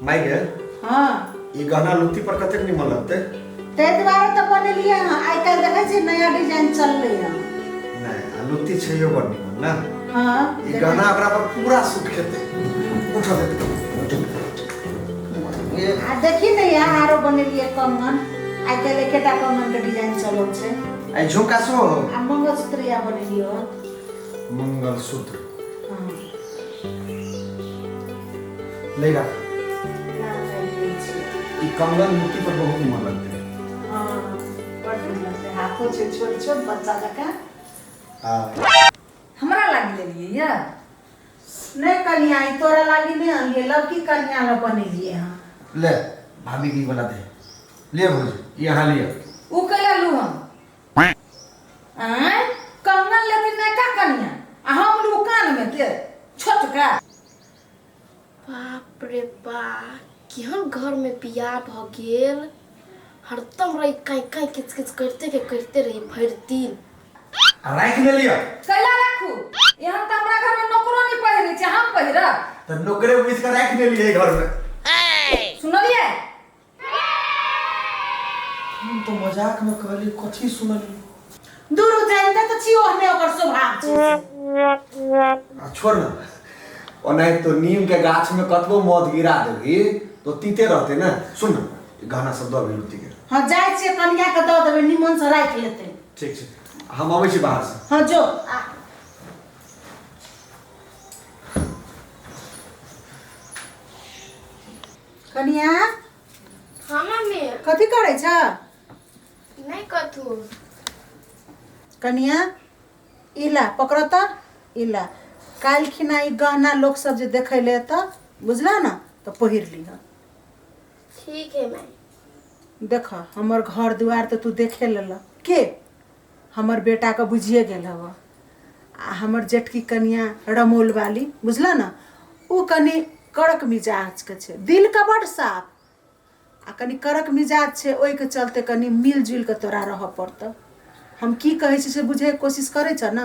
माय गे। हाँ। ई गहना लुत्ती पर कतेक निमन लगतै। ताहि दुआरे तऽ बनेलियै हँ। आइ काल्हि देखै छियै नया डिजाइन चललै हँ। नहि, आ लुत्ती छैयो बड़ निमन ने। हाँ। ई गहना ओकरा पर पूरा सूट खेतै। उठा दे। आ देखी ने, यहाँ आरो बनेलियै कंगन। आइ काल्हि एकेटा कंगन के डिजाइन चलल छै। आ झुमका सेहो हो। आ मंगलसूत्र या बनेलियै हँ। मंगलसूत्र। हाँ। ले राख। ई कंगन मुट्ठी पर बहुत निमन लगतै। हाँ, बड़ नीक लगतै। हाथो छै छोट छोट, बच्चा जकाँ। आ हमरा लागि लेलियै या? नहि कनिया, ई तोरा लागी नहि अनलियै, लड़की कनिया लए बनेलियै हँ। ले भाभी के ई वाला दे। लिए भौजी, ई अहाँ लिअ। उ कैला लू हम? आँय, कंगन लेथिन नयका कनिया आ हम लू कान में के छोटका? बाप रे बा, केहन घर में बियाह भ गेल। हरदम रही काई काई किच किच करते के करते रही भरि दिन। आ राखि ने लिअ। कैला राखू? एहन तऽ हमरा घर में नौकरो नहि पहिरै छै, हम पहिरब? तऽ नौकरे बुझि कऽ राखि ने लिअ घर में। सुनलियै? हम तो मजाक में कहली, कथी सुनली? दूर जानते तऽ छी, ओहने ओकर स्वभाव छै। आ छोड़ ना, ओनाहि तो नीम के गाछ में कतबो मध गिरा देबही तो तीते रहते ने। सुन ना, ई गहना सब दऽ लुत्ती के। हाँ, जाइ छियै, कनिया के दऽ देबै, निमन से राखि लेतै। ठीक छै, हम अबै छी बाहर से। हाँ, जो आ। कनिया। हाँ मम्मी। कथी करै छ? नहि कथू। कनिया, इला पकड़ तऽ, इला काल्हि खिना ई गहना लोक सब जे देखै ले तऽ बुझला ने तऽ पहिर लिह। ठीक है माय। देख, हमर घर दुआर तऽ तू देखे लेल के हमर बेटाके बुझिए गेल हव। आ हमर जेठकी कनिया रमौल वाली, बुझल ने, ओ कनि कड़क मिजाजके छै। दिलके बड्ड साफ आ कनि कड़क मिजाज छै। ओहिके चलते कनि मिल जुलि कऽ तोरा रहऽ पड़तौ। हम की कहै छी से बुझैके कोशिश करै छ ने?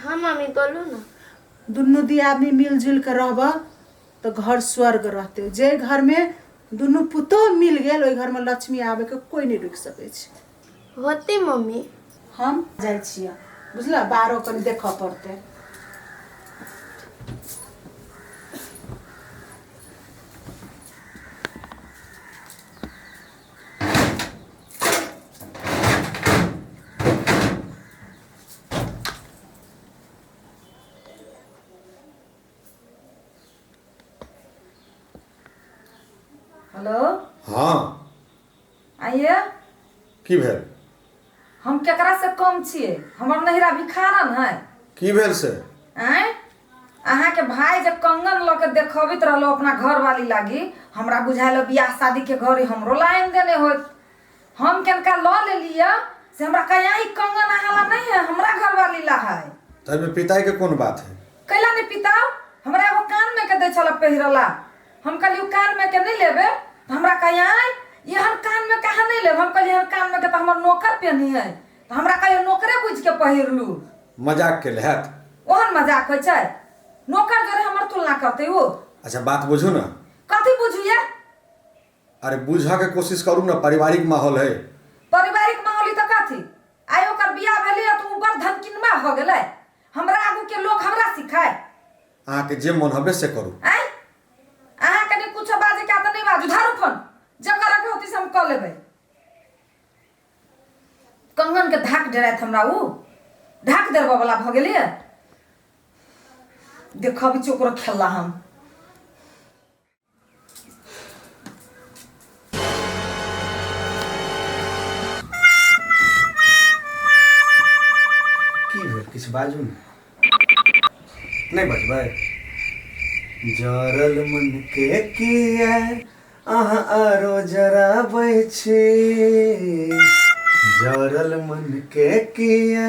हाँ मम्मी, बोलू ना। दुनू दियादनी मिल जुलि कऽ रहबह तऽ घर स्वर्ग रहतै। जे घरमे दुनू पुतोह मिल गेल, ओहि घरमे लक्ष्मी आबैके कोइ नहि रोकि सकै छै। होते मम्मी। हम जाइ छियै, बुझलऽ, बाहरो कनि देखऽ पड़तै। हेलो। हाँ। आइए। की भेल? हम केकरा से कम छियै? हमर नहिरा भिखारन है। की भेल से? आँय, अहाँके भाई जे कंगन लऽ के देखबैत रहलो अपना घरवाली लागी, हमरा बुझायल बियाह शादी के घरे हमरो ला आनि देने होत। हम केनका लऽ लेलियै से हमरा कहिया ई कंगन अहाँ ला नहीं है, हमरा घरवाली ला है। ताहिमे पिताई के कोन बात है? कैला नहीं पिताओ? हमरा एगो कान में के दै छल पहिरला। हम कहलियै ओ कान में के नहीं लेबे। तऽ हमरा कहिया एहन कान में कहाँ नहीं लेब। हम कहलियै एहन कान में के तऽ हमर नौकर पेनी है। तऽ हमरा कहियो नौकरे बुझि के पहिरलू। मजाक के हैत। ओहन मजाक होइ छै? नौकर जोरे हमर तुलना करतै ओ? अच्छा, बात बुझू ने। कथी बुझू ये? अरे, बुझऽ के कोशिश करू ने, पारिवारिक माहौल है। पारिवारिक माहौल ई तऽ कथी? आइ ओकर बियाह भेलै तऽ ओ बड़ धनकिनमा भऽ गेलै। हमरा आगू के लोग हमरा सिखाय? अहाँके जे मन हबे से करू। आँय, अहाँ कनि कुछो बाजे के तऽ नहि बाजू। धरू फोन, जे करऽ के होतै से हम कऽ लेबै। कंगन के धाक डरायत हमरा, उ ढाक देबऽ वाला भऽ गेलियै। देखब छी ओकरो खेला हम। की भेल? किछु बाजू ने। नहि बजबै? जरल मन के किया अहाँ आरो जराबै छी? जरल मन के किया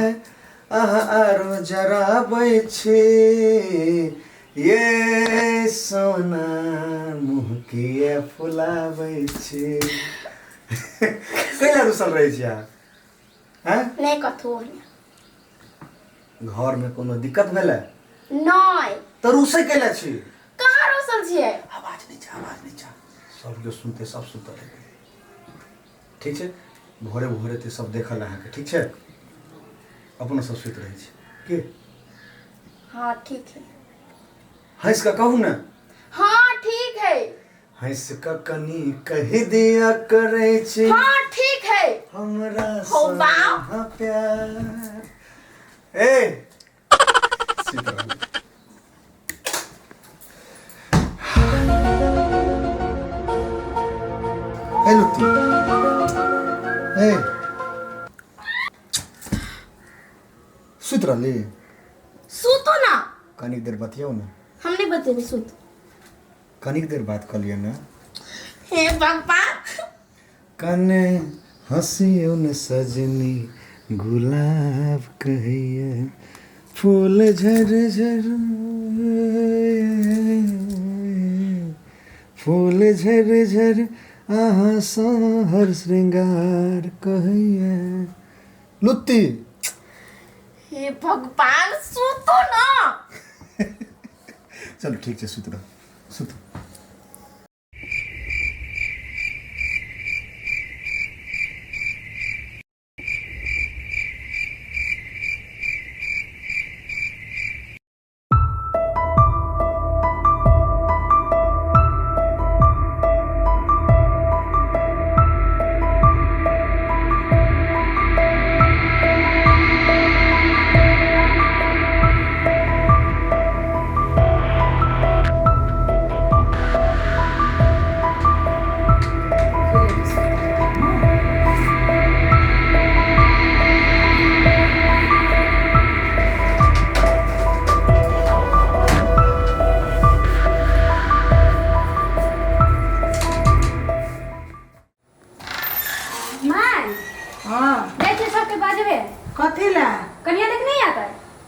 अहाँ आरो जराबै छी? ये सोना, मुँह किया फुलाबै छी? कैला रुसल रहै छी अहाँ? हैं? नहि कथू। घरमे कोनो दिक्कत भेलै? नहि। तऽ रुसै कैला छी? कहाँ रुसल छियै? आवाज नीचा, आवाज नीचा। सब केओ सुनतै सब सुतल हेतै। ठीक छै, भोरे भोरे एतै सब देखल अहाँके। ठीक छै, अपनो सब सुति रहै छी की? हाँ ठीक है। हँसि कऽ कहू ने। हाँ ठीक है। हँसि कऽ कनी कहि दिया करै छी। हाँ ठीक है। हमरा हो बाप। सँ प्यार। ए सुति रहू। ए लुत्ती, ए सुति रहली? सुतो ना। कनिक देर बतियाउ ने। हम नहीं बतेबे, सुत। कनिक देर बात कऽ लिअ ने। हे पापा। कने हँसियौ ने सजनी, गुलाब कहैया फूल झर झर, फूल झर झर अहाँ सँ हर श्रृंगार कहैया। लुत्ती। हे भगवान, सुतो ना। चलू ठीक छै, सुति रहू, सुतू। माय। हाँ। जाइ छी सबके बजबे। कथी ला? कनिया देख नहीं आता।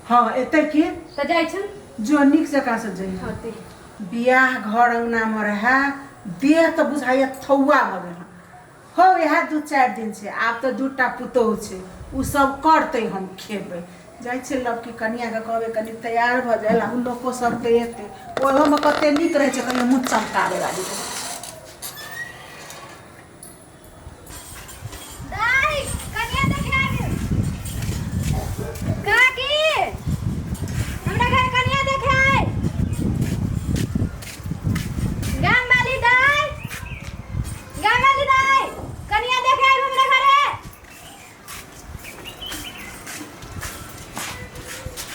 हाँ एतै की। तऽ जाइ छी। जो नीक जकाँ से जइहे। हाँ ते। बियाह घर अङ्गनामे रहए, देह तऽ बुझाइए थौआ भऽ गेल हँ। हौ, इएह 2-4 दिन छै, आब तऽ 2टा पुतोहु छै, ओ सब करतै, हम खेबै। जाइ छियै लबकी कनियाके कहबै कनि तैयार भऽ जाय ला, लोको सब तऽ एतै। ओहोमे कते नीक रहै छै, कनि मुँह चमकाबै वाली रहै छै। दाइ, कनिया देखे आबि। काकी, हमरा घर कनिया देखे आइ। गाम वाली दाइ, गाम वाली दाइ, कनिया देखे आइ हमरा घरे।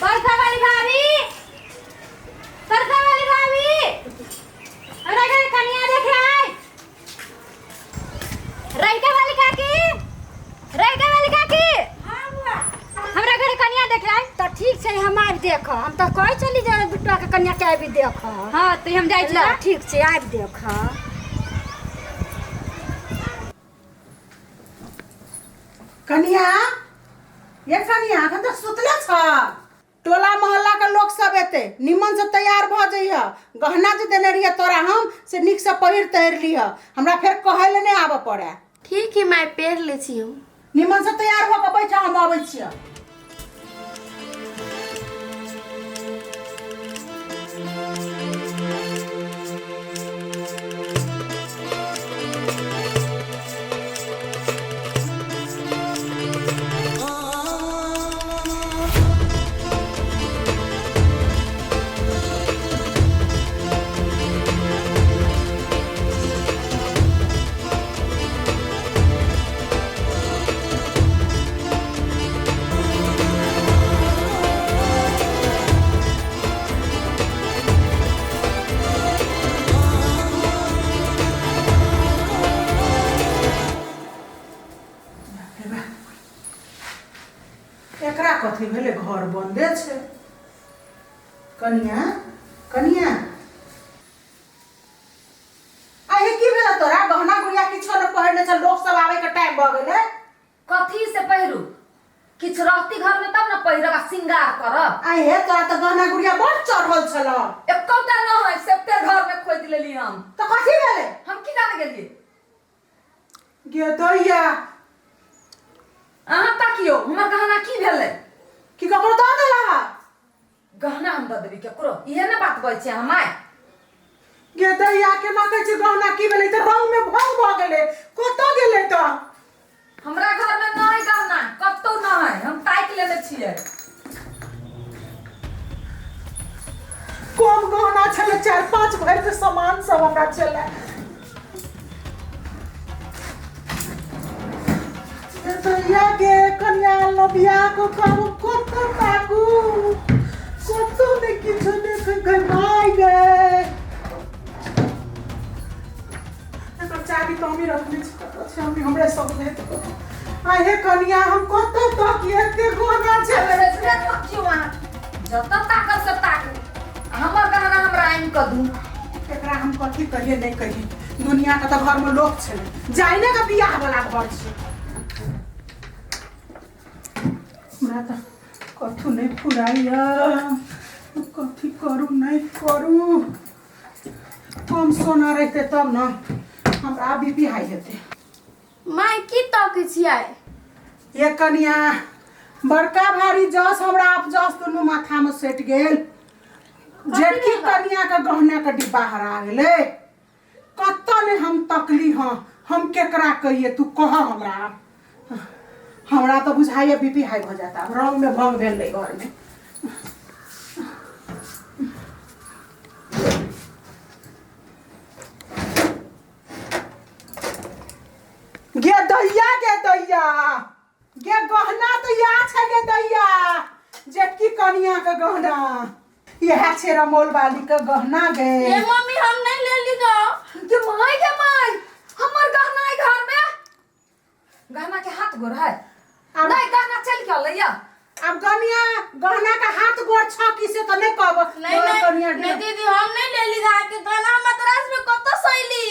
परसा वाली भाभी, परसा वाली भाभी, हमरा घर कनिया देखे आइ। रहिका वाली काकी, रहिका वाली काकी, हमरा घरे कनिया देखे आइ। तऽ ठीक छै, हम आबि देख। हम तऽ कहै छली जे बिट्टुआ के कनिया के आबि देख। हाँ तऽ हम जाइ छी। ल ठीक छै, आबि देख। कनिया, ये कनिया, अखन तक सुतले छ? टोला मोहल्ला के लोक सब एतै, निमन से तैयार भऽ जइह। गहना जे देने रहियै तोरा हम, से नीक से पहिर तहिर लिह, हमरा फेर कहै लए नहि आबऽ पड़ै। ठीक है माय, पहिर लै छी हम। निमन से तैयार भऽ कऽ बैठ, हम अबै छियऽ। एकरा कथी भेलै? घर बन्दे छै। कनिया, कनिया, आहे की भेलै तोरा? गहना गुड़िया किछो नहि पहिरने छ, लोक सब आबै के टाइम भऽ गेलै। कथी से पहिरू? किछु रहती घर में तब न पहिरब आ श्रृंगार करब। आहे तोरा तऽ गहना गुड़िया बड़ चढ़ल छल। एकोटा न है, सबते घर में खोजि लेली हम। तऽ कथी भेलै? हम की जाने गेलियै। गे दैया। अहाँ तकियौ हमर गहना की भेलै। की ककरो दऽ देला? गहना हम दऽ देबै केकरो? इहे ने बात कहै छियै हम आइ। गे दैया, केना कहै छै गहना की भेलै? तऽ रौद गहना छलै। दैया गे कनिया लो बियाह को कहू कतौ ताकू, कतौ नहि किछु देखै गै माय गे। एकर चाभी तऽ हमही रखने छी, कतौ छै हमही हमरे सब लेत। आहे कनिया हम कतौ तक एते गहना छलै। जतऽ ताकब से ताकू, हमर गहना हमरा आनि कऽ दू। एकरा हम कथी कहिए नहि कहिए, दुनिया के तऽ घर में लोक छलै, जाइने के बियाह वाला घर छै। हमरा तऽ कथू नहि फुराइया, कथी करू नहि करू। कम सोना रहते तब ने हमरा बीपी हाई हेतै। माय की तकै छियै? ये कनिया बड़का भारी जस हमरा अपजस दुनू माथा में सटि गेल। जेठकी कनिया के गहना के डिब्बा हरा गेलै, कतऽ ने हम तकली। हँ हम केकरा कहिए, तू कह हमरा। हमरा तऽ बुझाइए बीपी हाई भऽ जाता, रंग में भंग भेल रहै घर में। गे दैया, गे दैया, गे गहना तऽ इएह छै गे दैया, जेठकी कनिया के गहना इएह छै, रमोल वाली के गहना गे। ये मम्मी हम नहीं ले ली गा। गे माय, गे माय, हमर गहना है घर में, गहना के हाथ गोर है नहीं, गहना चल के लैया। अब गनिया गहना के हाथ गोर छ कि से तऽ नहीं कहब। नहीं नहीं कनिया नहीं दीदी हम नहीं ले ली गा के गहना, मद्रास में कत सैली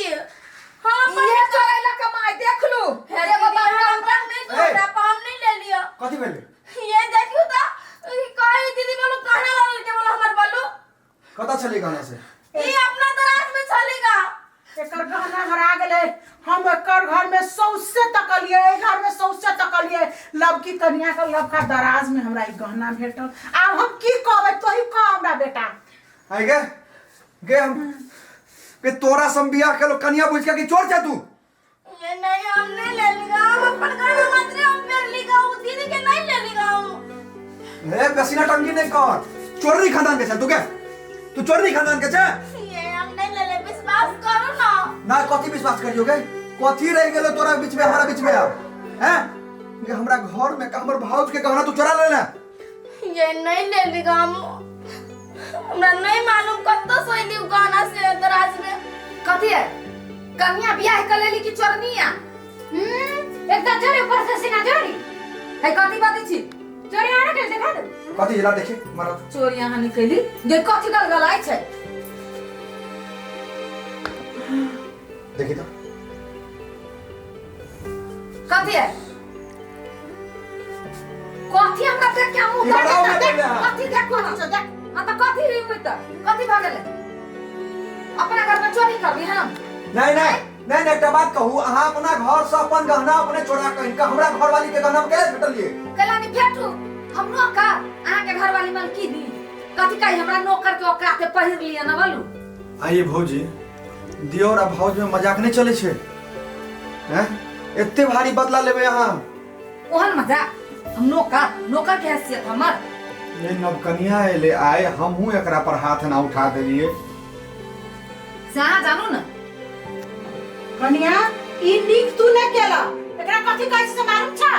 हम अपन ये चोरैला कमाई देख लू। हे एगो दीदी, बड़का हम अपन नहीं तोड़ा पर हम नहीं ले लिया। कथी भेलै? ये देखियो त ई कहे दीदी बोलो गहना लाल के बोलो हमर बोलो। कतऽ छलै गहना से? ई अपना दराज में चलेगा। एकर गहना हरा गेलै। हम एकर घर में सौसे तकलियै, एहि घर में सौसे तकलियै, लबकी कनिया के लबका दराज में हमरा ई गहना भेटल। आब हम की कहबै, तोही कह हमरा बेटा। आइ गे गे हम गे तोरा सम बियाह केलो कनिया बुझ के कि चोर छै तू? ये नहीं हम नहीं ले लीगा, हम अपन गहना मात्र हम पेर लीगा, उ दीदी के नहीं ले लीगा हम। हे बेसी टंगी नहीं कर, चोरनी खानदान के छै तू के, तू चोरनी खानदान के छै। ये हम नहीं ले ले, विश्वास करो ना। ना कथी विश्वास करियो गे, कथी रह गेलो तोरा बीच में हमारा बीच में अब हैं? गे हमरा घर में हमर भाउज के गहना तू चोरा लेले। ये नहीं ले लीगा हम, हमरा नहीं मालूम कत सैली उ गहना से दराज में। कथी है कन्या बियाह कर लेली कि चोरनिया? एकदम चोरी ऊपर से सीना चोरी है कथी बात छी? चोरी आने के देखा दो कथी हिला देखी मरद चोरी यहाँ निकली गे कथी गलगलाइ छै? देखी तो कथी है कथी हमरा देख के मुंह ई बताओ देख ना पहिले अहाँ। कथी देखो ना देख। हां त कथी हुई त कथी भ गेलै? अपना घर में चोरी करबी हम? नहीं नहीं नहीं नहीं एकटा बात कहू, अहाँ अपना घर से अपन गहना अपने चोरा के इनका हमरा घर वाली के गहना केले भेटलिए? कैला नहीं भेटू हम नौकर, अहाँ के घर वाली मलकी दी कथी कही हमरा नौकर के औकात पहिर लिया न बोलू। आइए भौजी, दियोर आ भाउज में मजाक नहीं चले छे हैं? एते भारी बदला लेबे अहाँ? ओहन मजाक हम नौकर, नौकर के हैसियत हमर। ये नवकनिया एले आए, हमहू एकरा पर हाथ ना उठा देलिए। से अहाँ जानू ना कनिया ई नीक तू ने केला, एकरा कथी कहै छै से मालूम छा?